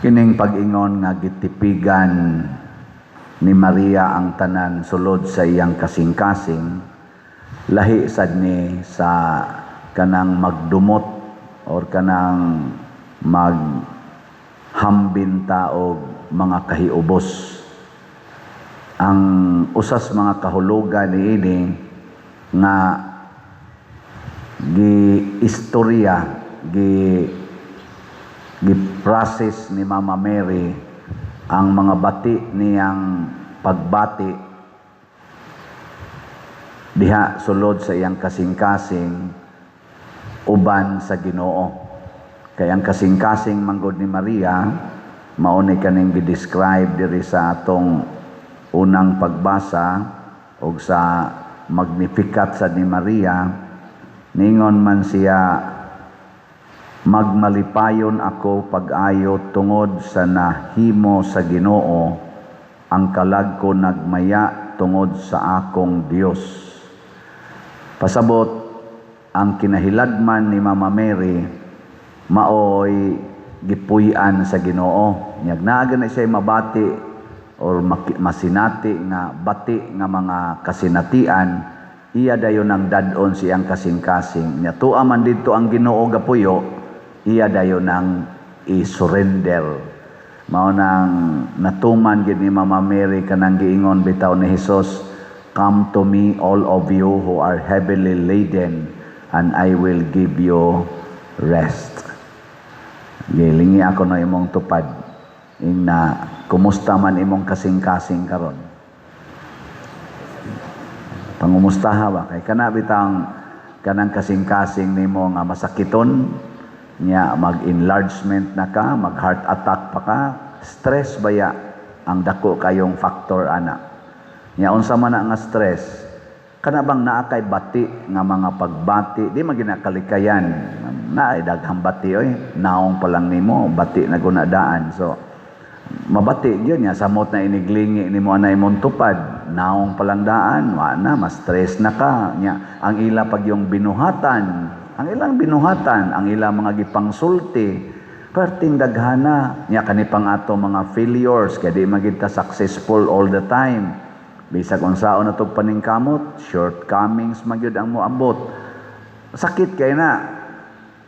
Kining pag-ingon nga gitipigan ni Maria ang tanan sulod sa iyang kasing-kasing, lahi sad ni sa kanang magdumot or kanang maghambin ta og mga kahiubos. Ang usas mga kahulugan niini nga gi istorya, gi process ni Mama Mary ang mga bati niyang pagbati diha sulod sa iyang kasing-kasing uban sa Ginoo. Kay ang kasing-kasing manggod ni Maria mao ni kaning gi-describe diri sa atong unang pagbasa og sa Magnificat sa ni Maria. Ningon man siya, "Magmalipayon ako pag-ayo tungod sa nahimo sa Ginoo, ang kalag ko nagmaya tungod sa akong Dios." Pasabot, ang kinahiladman ni Mama Mary maoy gipuy-an sa Ginoo. Nyag naa na siya mabati or masinati nga bati nga mga kasinatian, iya dayon ang dad-on siyang kasing-kasing. Nya tua man didto ang Ginoo gapuyo, iya dayon ang i-surrender. Mao nang natuman gid ni Mama Mary kanang giingon bitaw ni Jesus, "Come to me, all of you who are heavily laden, and I will give you rest." Gilingi ako na imong tupad. Ing na, kumusta man imong kasing-kasing karon? Pangumustaha ba? Kay kana bitang kanang kasing-kasing nimo nga masakiton, nya mag-enlargement na ka, mag-heart attack pa ka, stress baya ang dako kayong factor ana. Nya unsa man na nga stress? Kana bang naa kay bati nga mga pagbati, di man ginakalikayan. Naay daghang bati oy, naong pa lang nimo, bati na gunadaan. So mabati gyud nya samot na iniglingi nimo anay imong tupad, naong pa lang daan, wa na, ma-stress na ka. Nya ang ila pag yung binuhatan, ang ilang binuhatan, ang ilang mga gipangsulti, perting daghana. Nya kani pang ato mga failures, kay di man gid ta successful all the time. Bisag unsaon na tog paningkamot, shortcomings man gyud ang moabot. Sakit kay na.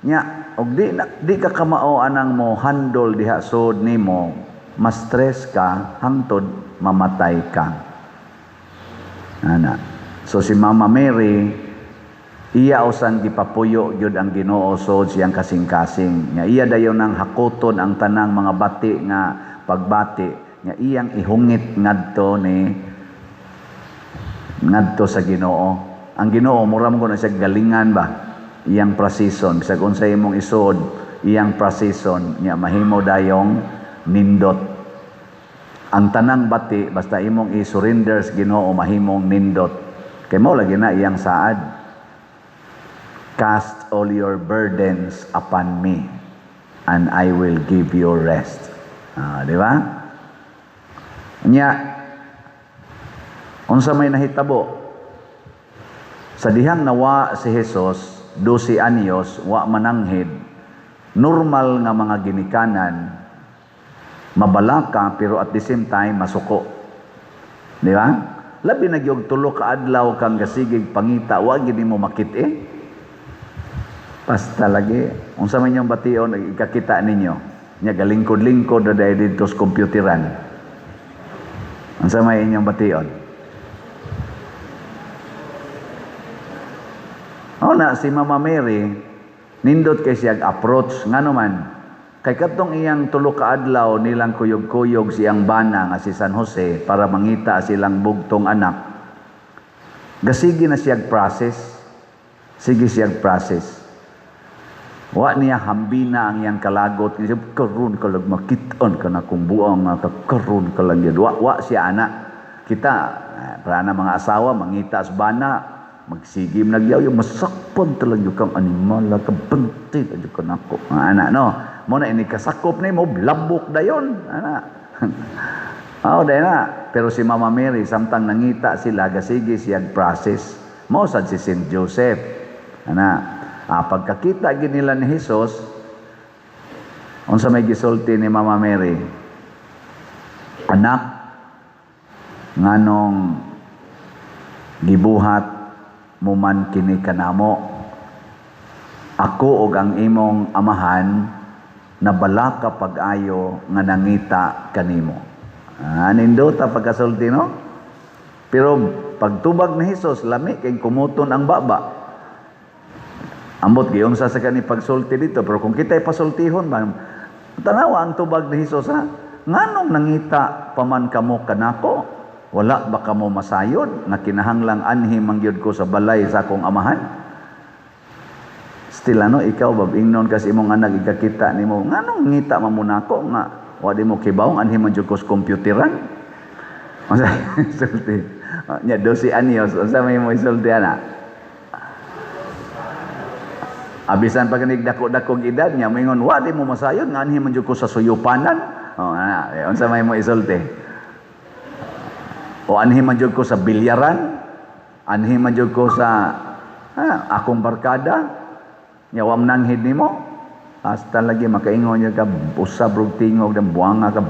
Nya og di na, di ka kamao anang mo handle diha sud nimo, ma-stress ka hangtod mamatay ka. Ana. So si Mama Mary, iya usan gipapuyo gyud ang Ginoo sud siyang kasing-kasing. Nya iya dayon ang hakuton ang tanang mga bati nga pagbati, nya iyang ihungit ngadto sa Ginoo. Ang Ginoo mura mo kuno siya galingan ba, iyang prasison. Bisag unsa imong isod, iyang prasison, nya mahimo dayong nindot. Ang tanang bati basta imong i-surrender sa Ginoo, mahimong nindot. Kay mao lagi na iyang saad. "Cast all your burdens upon me and I will give you rest." Ah, di ba? Nya unsa may nahitabo? Sa dihang nawa si Jesus, 12 anyos, wa mananghid, normal nga mga ginikanan, mabalaka pero at the same time masuko. Di ba? Labi na gyud 3 ka adlaw kang gasigig pangita, wa gid nimo makit-i. Basta lagi. Unsa man inyong bation ikakita ninyo? Nya galingkod-lingkod na dahil dito sa computeran. Unsa may inyong bation? O na si Mama Mary, nindot kay siya approach, ngano man kay kadtong iyang 3 ka adlaw nilang kuyog-kuyog siyang bana nga si San Jose para mangita silang bugtong anak. Gasige na siyag process. Sige siyag process. Wa niya hambina ang iyang kalagot. Siya, "Karon ka lang makitaan ka na kung buang nga karon ka lang yun." Wa siya ana. Kita, para na mga asawa, mangita sa bana, magsigim nagyaw, yung masakpan talaga yung kang animal, kabante na ka nako. Mga ana, no? Mo na ini kasakop ni mo, labok dayon. Ana. Oo, dayon na. Pero si Mama Mary, samtang nangita sila, gasigi siyag process. Mo sad si Saint Joseph. Ana. Ah, pagkakita gid nila ni Jesus, Unsa may gisulti ni Mama Mary? "Anak, nganong gibuhat mo man kini kanamo? Ako ug ang imong amahan nabalaka pag-ayo nga nangita kanimo." Ah, nindota pagkasulti, no? Pero pagtubag ni Jesus, lami kay kumuton ang baba. Ambot giunsa sa kani pagsulti dito, pero kung kita'y pasultihon ba, tanawa ang tubag ni Jesus, ha. "Nganong nangita pa man kamo kanako? Wala ba kamo masayod nga kinahanglang anhi man gyud ko sa balay sa akong amahan?" Still ano, ikaw ba, ingnon kasi imong anak, ikakita nimo, "Nganong ngita man mo nako nga wa di mo kibaw anhi man jud ko sa computeran?" Unsa sulti? Nya 12 anyos, unsa may mo isulti ana? Abisan pa ganig dako-dakog edad niya, moingon, "Wa di mo masayod nga anhi man jud ko sa suyupanan?" Oh, ana, eh, unsa may mo isulti? O anhi man jud ko sa bilyaran, anhi man jud ko sa akong barkada, nya wa mananghid nimo. Hasta lagi makaingon niya ka, usab rog tingog dan buanga ka,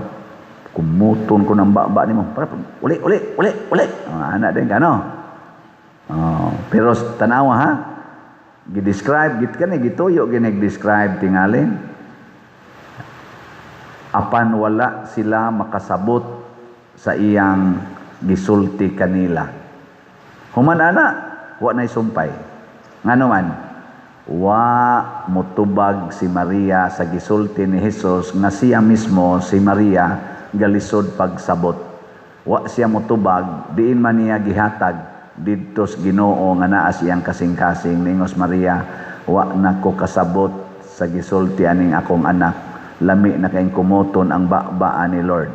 kumuton ko ng baba nimo. Para uli, uli, uli, uli. Oh, ana din ka, no? Oh, pero tanawa ha, gi-describe git kani, gituyo ginig describe tingali. Apan wala sila makasabot sa iyang gisulti kanila. Human ana, wa nay sumpay. Ngano man? Wa mutubag si Maria sa gisulti ni Jesus nga siya mismo, si Maria, galisod pagsabot. Wa siya mutubag, diin man niya gihatag didto sa Ginoo nga naa siyang kasing-kasing. Ningos Maria, "Wa na ko kasabot sa gisulti aning akong anak. Lami na kayong kumuton ang baba ni Lord."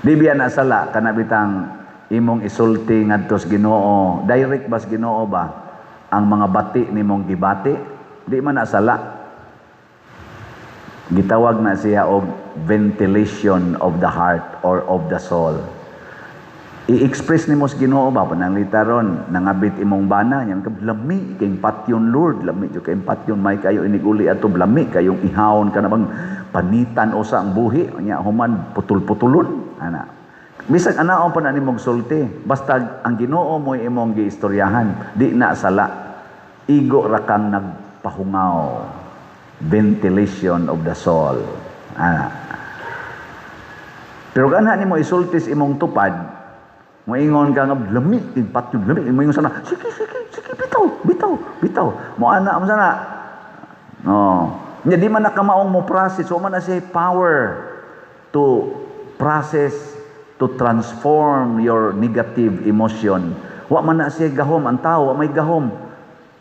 Di biya na sala kana bitang imong isulti ngadto sa Ginoo, direct bas Ginoo ba ang mga bati nimong gibati, di man na sala. Gitawag na siya og ventilation of the heart or of the soul. I-express nimo sa Ginoo ba, pananglita ron nangabit imong bana nya ka, "Lami kay patyon, Lord, lami jud kay patyon, may kayo iniguli ato, lami kayong ihawon ka na bang panitan usa ang buhi." Nya human putol-putulon ana. Bisag anaon pa na nimong sulti, basta ang Ginoo mo imong giistoryahan, di na sala. Igo ra kang nagpahungaw, ventilation of the soul ana. Pero kanha nimo isulti sa imong tupad, moingon ka nga, "Lami patyon, lami," moingon sana, "Sige, sige, sige, bitaw, bitaw, bitaw." Mo ana mo sana. No. Nya di man nakamaong mo process, wa man na siya power to process, to transform your negative emotion. Wa man na siya gahom ang tao, wa may gahom.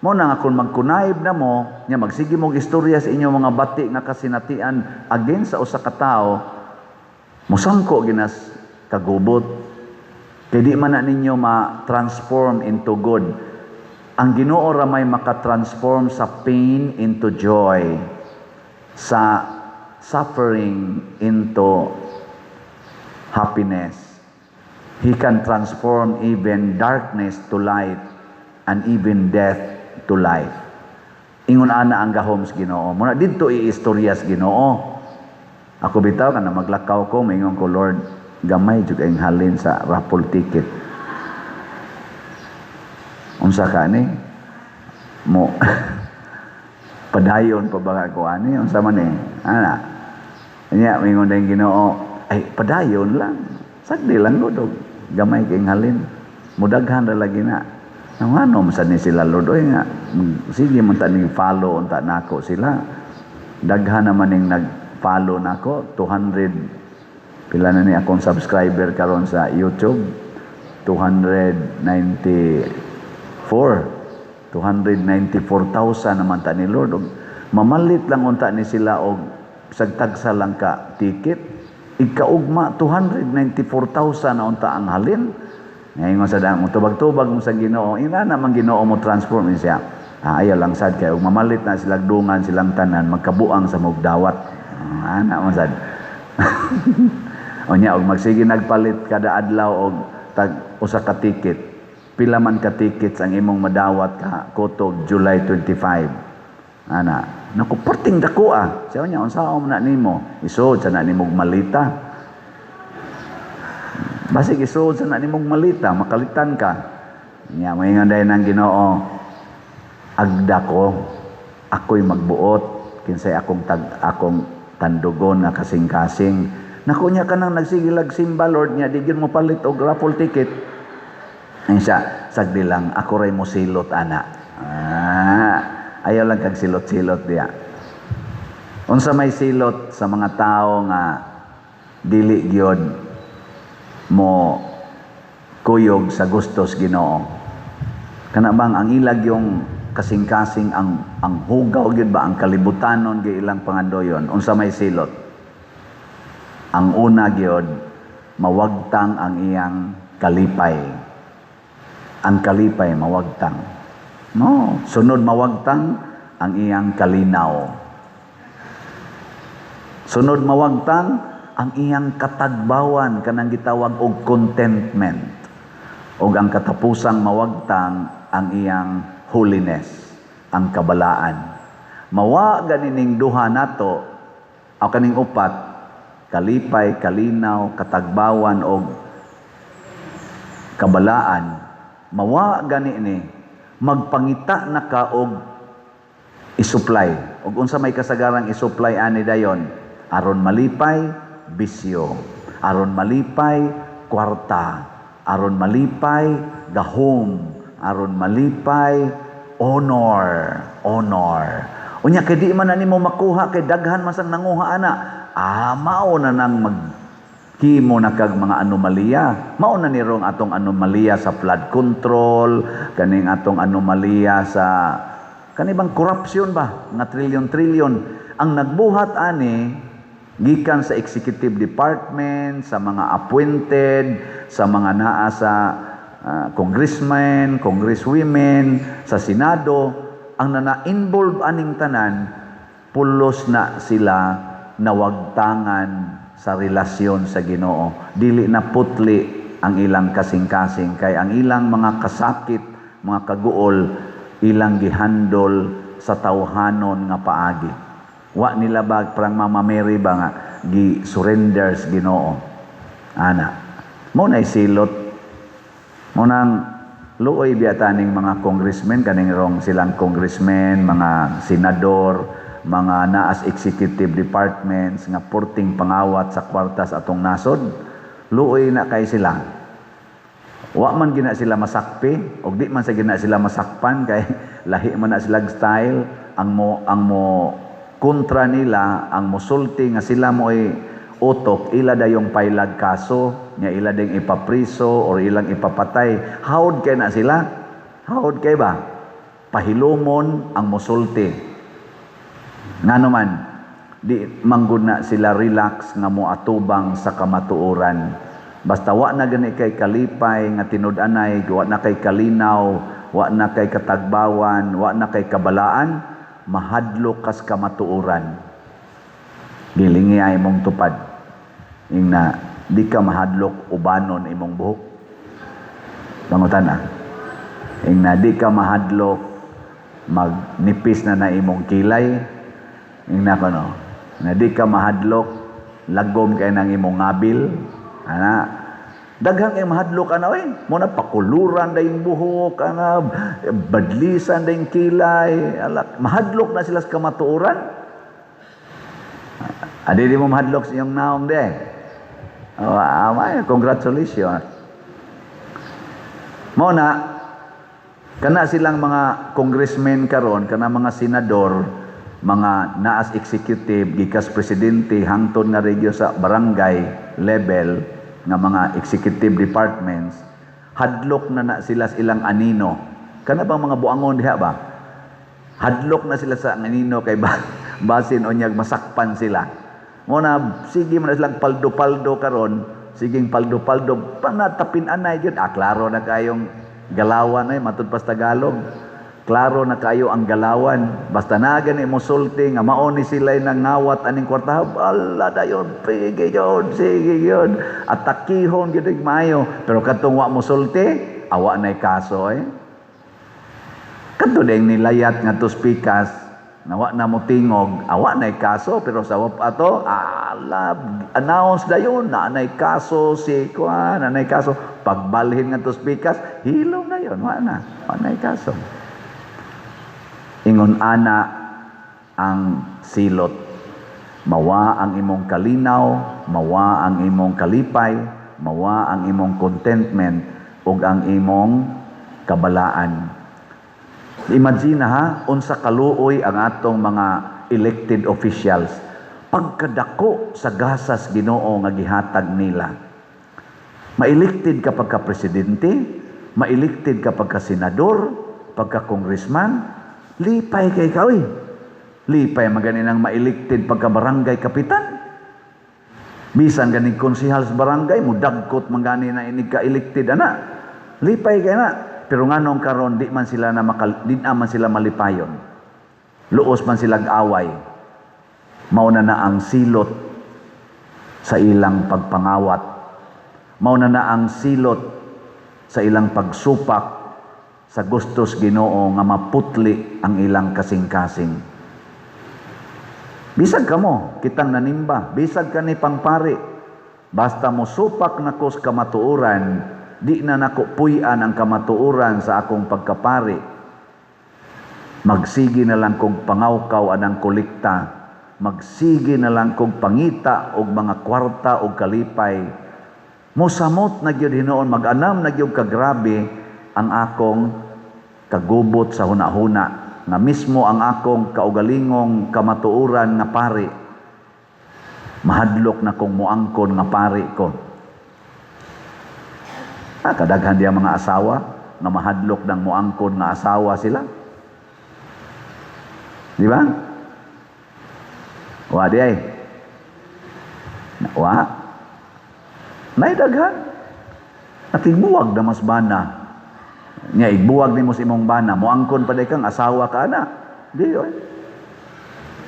Mo na nga kung magkunayib na mo, nya magsige mong istorya sa inyong mga bati nga kasinatian against sa usa ka tawo, musangko ginas kagubot. Kay di man na ninyo ma-transform into good. Ang Ginoo ra may maka-transform sa pain into joy, sa suffering into happiness. He can transform even darkness to light and even death to life. Ingon ana ang gahom sa Ginoo. Muna didto iistorya sa Ginoo. Ako bitaw, kana maglakaw ko, maingon ko, "Lord, gamay jud kayong halin sa raffle ticket. Unsa ka ni? Mo padayon pa ba ako ani? Unsa man eh?" Ana. Nya mingon din Ginoo, "Ay, padayon lang. Sagdi lang gud og gamay kayong halin. Mudaghan ra lagi na." Ang ano man sad ni sila, Lord, oy, nga sige man ta ning follow unta nako sila. Daghan naman ning nag-follow nako, 200 pila na ni akong subscriber karon sa YouTube? 294, 294,000 naman ta ni Lord. Og mamalit lang unta ni sila og sagtagsa lang ka ticket, ikaugma 294,000 na unta ang halin. Ngayon sa dang tubag-tubag mo sa Ginoo, ina naman Ginoo mo transform ni siya. Ah, ayaw lang sad kay og mamalit na silang dungan silang tanan, magkabuang sa mugdawat. Ah, ana mo sad. Unya og magsige nagpalit kada adlaw og tag usa ka ticket. Pila man ka tickets ang imong madawat ka kotog July 25? Ana, Naku, perting dako ah. Siya niya, unsaon man na nimo? Isod sa na nimog malita. Basig isod sa na nimog malita, makalitan ka. Nya moingon dayon ang Ginoo, agda ko, ako'y magbuot, kinsay akong tag akong tandugon nga kasing-kasing. Naku nya kanang nagsigilag simba, Lord, nya di gyud mo palit og raffle ticket. Ay siya, sagdi lang, ako ray mo silot ana. Ah, ayaw lang kag silot-silot diya. Unsa may silot sa mga tao nga dili gyud mo kuyog sa gustos Ginoo? Kana bang ang ilag yung kasing-kasing ang hugaw gyud ba, ang kalibutanon gyud ilang pangandoyon? Unsa may silot? Ang una gyud, mawagtang ang iyang kalipay. Ang kalipay mawagtang. No, sunod mawagtang ang iyang kalinaw. Sunod mawagtang ang iyang katagbawan, kanang gitawag og contentment. Og ang katapusang mawagtang ang iyang holiness, ang kabalaan. Mawa ganining duha nato o kaning upat, kalipay, kalinaw, katagbawan og kabalaan, mawa gani ni magpangita na ka og isupply. Og unsa may kasagarang isupply ani dayon? Aron malipay, bisyo. Aron malipay, kwarta. Aron malipay, gahom. Aron malipay, honor, honor. Unya kay di man na nimo makuha kay daghan man sang nanguha ana. Ah, mao na nang mag himo na kag mga anomalya. Mao na ni rong atong anomalya sa flood control, kaning atong anomalya sa kani bang corruption ba nga trilyon-trilyon ang nagbuhat ani gikan sa executive department, sa mga appointed, sa mga naa sa congressmen, congresswomen, sa Senado, ang nana-involve aning tanan, pulos na sila nawagtangan sa relasyon sa Ginoo. Dili na putli ang ilang kasing-kasing kay ang ilang mga kasakit, mga kaguol, ilang gihandol sa tawhanon nga paagi. Wa nila ba parang Mama Mary ba nga gi-surrender sa Ginoo. Ana. Mo na silot. Mo nang luoy biya taning mga congressmen kaning rong silang congressmen, mga senador, mga naas executive departments nga porting pangawat sa kwarta sa atong nasod. Luoy na kay sila. Wa man gina sila masakpi og di man sa gina sila masakpan kay lahi man na sila style. Ang mo kontra nila, ang mosulti nga sila mo'y utok, ila dayong pailag kaso nya, ila ding ipapriso or ilang ipapatay. Hawd kay na sila, hawd kay ba pahilumon ang mosulti. Ngano man di manggod na sila relax nga mo atubang sa kamatuoran. Basta wa na gani kay kalipay nga tinud-anay, wa na kay kalinaw, wa na kay katagbawan, wa na kay kabalaan, mahadlok kas kamatuoran. Gilingi ay imong tupad. Ingna di ka mahadlok ubanon imong buhok. Pangutan ah. Ingna di ka mahadlok magnipis na na imong kilay. Ingna kono. Na di ka mahadlok lagom kay nang imong ngabil. Ana, daghan kay mahadlok ana oy. Mo na pakuluran dayong buhok ana, badlisan dayong kilay, alak mahadlok na sila sa kamatuoran. Adi di mo mahadlok sa iyong naong de. Oh, amay, congratulations. Mo na kana silang mga congressmen karon, kana mga senador, mga naas executive gikas presidente hangtod nga regio sa barangay level nga mga executive departments, hadlok na na sila sa ilang anino. Kana bang mga buangon diha ba? Hadlok na sila sa anino kay ba, basin unyag masakpan sila. Mo na sige man na silang paldo-paldo karon, siging paldo-paldo panatapin anay gyud. Ah, klaro na kayong galawan ay matud pas Tagalog. Klaro na kayo ang galawan. Basta na gani mo sulti nga mao ni sila nangawat aning kwarta, ala dayon, sige yun, sige yun. Atakihon gyud og maayo. Pero kadtong wa mo sulti, awa nay kaso eh. Kadto ding nilayat nga pikas, Nawa na mo tingog, awa na kaso, pero sa wap ato, ala, announce dayon, na nay kaso si kuan, na nay kaso. Pagbalhin nga to pikas, hilom na yon, wa na kaso. Ingon ana ang silot. Mawa ang imong kalinaw, mawa ang imong kalipay, mawa ang imong contentment ug ang imong kabalaan. Imagine ha, unsa kaluoy ang atong mga elected officials. Pagkadako sa gasas Ginoo nga gihatag nila. Ma-elected ka pagka presidente, ma-elected ka pagka senador, pagka congressman, lipay kay ka oy. Lipay magani nang ma-elected pagka barangay kapitan. Bisan ganing konsehal sa barangay, mudagkot man gani na inig ka elected ana. Lipay kay na. Pero nganong karon di man sila malipayon. Luos man sila away. Mao na na ang silot sa ilang pagpangawat. Mao na na ang silot sa ilang pagsupak sa gustos Ginoo nga maputli ang ilang kasing-kasing. Bisag kamo, kitang nanimba, bisag ka ni pangpari, basta mo supak nako sa kamatuoran, di na nako puy-an ang kamatuoran sa akong pagkapari. Magsige na lang kog pangawkaw anang kolekta, magsige na lang kog pangita og mga kwarta og kalipay. Mosamot na gyud hinuon, mag-anam na gyud kagrabe ang akong kagubot sa hunahuna nga mismo ang akong kaugalingong kamatuoran nga pari, mahadlok na kong muangkon nga pari ko. Ah, kadaghan diya mga asawa nga mahadlok ng muangkon nga asawa sila. Di ba? Wa di ay. Wa. Nay daghan. Natigbuwag na mas bana. Nya igbuwag nimo sa imong bana, muangkon pa day kang asawa ka ana. Di oy.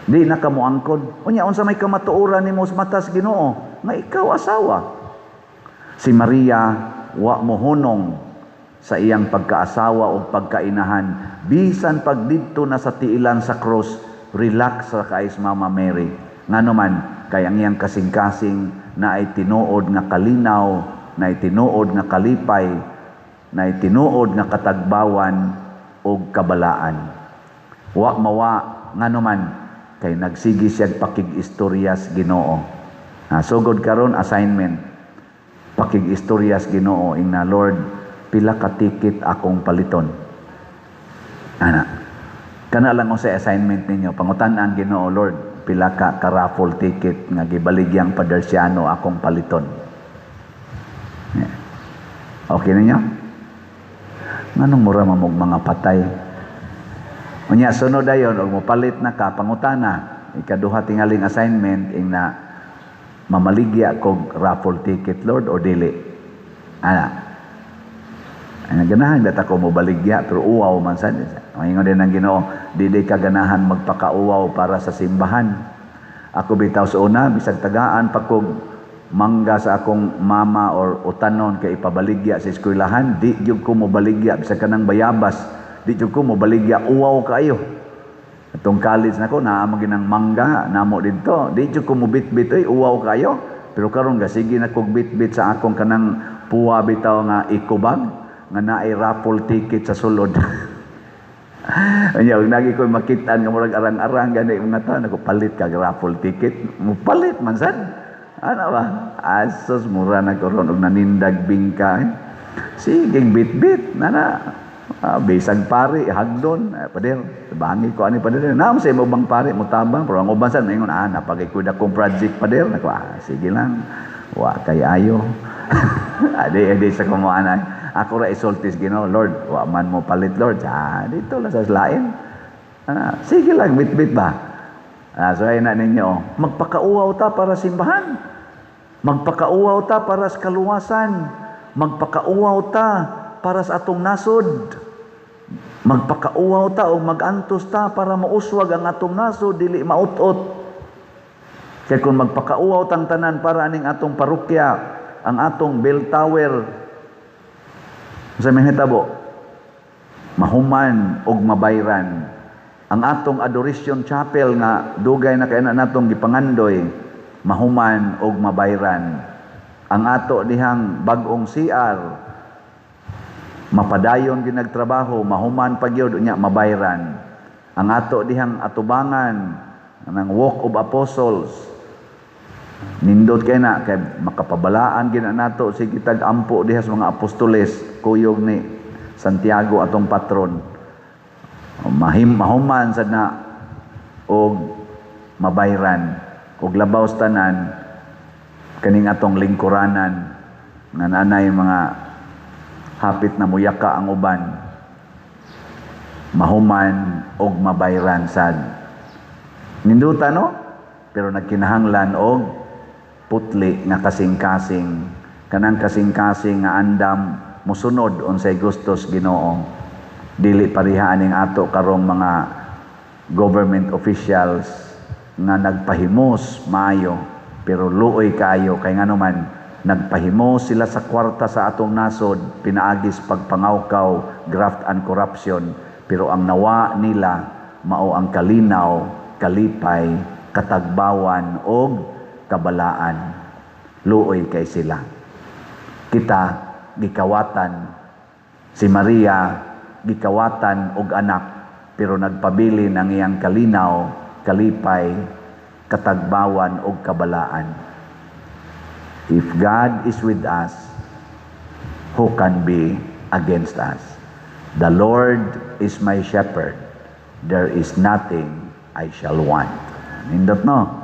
Di na ka muangkon. Unya, unsa may kamatuoran nimo sa matas Ginoo nga ikaw asawa? Si Maria wa mohunong sa iyang pagkaasawa o pagkainahan, bisan pag didto na sa tiilan sa cross, relax ra kay Mama Mary. Ngano man? Kay ang iyang kasing-kasing na ay tinuod nga kalinaw, na ay tinuod nga kalipay, na ay tinuod nga katagbawan og kabalaan. Wa mawa. Ngano man? Kay nagsige siya pakig-istorya sa Ginoo. Ha, sugod karon, assignment, pakig-istorya sa Ginoo, ingna, "Lord, pila ka ticket akong paliton?" Ana kana lang sa assignment ninyo. Pangutan ang Ginoo, "Lord, pila ka ka raffle ticket nga gibaligyang Paderciano akong paliton?" Yeah. Okay ninyo? Nganong mura mamog mga patay? Unya, sunod dayon, og mopalit na ka, pangutana. Ikaduha tingaling assignment, ing na, "Mamaligya kog raffle ticket, Lord, o dili?" Ana. Ana, ganahan bata ko mobaligya, pero uwaw man sad. Maingon din ang Ginoo, "Dili ka ganahan magpakauwaw para sa simbahan." Ako bitaw sa una, bisag tagaan pa kog mangga sa akong mama or utanon kay ipabaligya sa eskwelahan, di gyud ko mobaligya. Bisag kanang bayabas, di gyud ko mobaligya, uwaw kaayo. Atong college nako, naa man ginang mangga namo didto, di gyud ko mobitbit oy, uwaw kaayo. Pero karon gasige na kog bitbit sa akong kanang puwa bitaw nga eco bag nga naay raffle ticket sa sulod. Anya, ug nagi ko makitaan nga murag arang-arang gani mga tao, nako, "Palit kag raffle ticket." Mupalit man sad. Ano ba? Asos, mura na ko ron og nanindag bingka. Eh. Sige, bit-bit. Nana. Ah, bisag pari, hagdon. Eh, pader, bangi ko ani, pader. Naam sa imo bang pari, mutabang. Pero ang uban sad, maingon, "Ah, napagay ko akong project, pader." Nako, "Ah, sige lang. Wa kay ayo." Adi, adi sa kumuanay. Ako ra isultis Ginoo, "Lord, wa man mo palit, Lord." Ah, dito lang sa lain. Ah, sige lang, bit-bit ba? Ah, so ay na ninyo, magpakauwaw ta para simbahan. Magpakauwaw ta para sa kaluwasan. Magpakauwaw ta para sa atong nasod. Magpakauwaw ta o magantos ta para mauswag ang atong nasod, dili maut-ot. Kaya kung magpakauwaw tang tanan para aning atong parokya, ang atong bell tower, sa may hitabo, mahuman og mabayran. Ang atong Adoration Chapel nga dugay na kay na natong gipangandoy, mahuman og mabayran. Ang ato dihang bag-ong CR, mapadayon gyud nagtrabaho, mahuman pa gyud, unya mabayran. Ang ato dihang atubangan ng Walk of Apostles, nindot kay na kay makapabalaan gyud na nato si kitag ampo diha sa mga apostoles, kuyog ni Santiago atong patron. Mahuman sad na og mabayran. Og labaw sa tanan, kaning atong lingkuranan nga nanay mga hapit na muyaka ang uban, mahuman og mabayran sad. Ninduta, no? Pero nagkinahanglan og putli nga kasing-kasing, kanang kasing-kasing nga andam musunod unsay gustos Ginoo. Dili pareha aning ato karong mga government officials nga nagpahimos maayo, pero luoy kaayo kay ngano man nagpahimos sila sa kwarta sa atong nasod pinaagis pagpangawkaw, graft and corruption, pero ang nawa nila mao ang kalinaw, kalipay, katagbawan og kabalaan. Luoy kay sila. Kita gikawatan. Si Maria gikawatan og anak, pero nagpabilin ang iyang kalinaw, kalipay, katagbawan og kabalaan. If God is with us, who can be against us? The Lord is my shepherd. There is nothing I shall want. Nindot, no?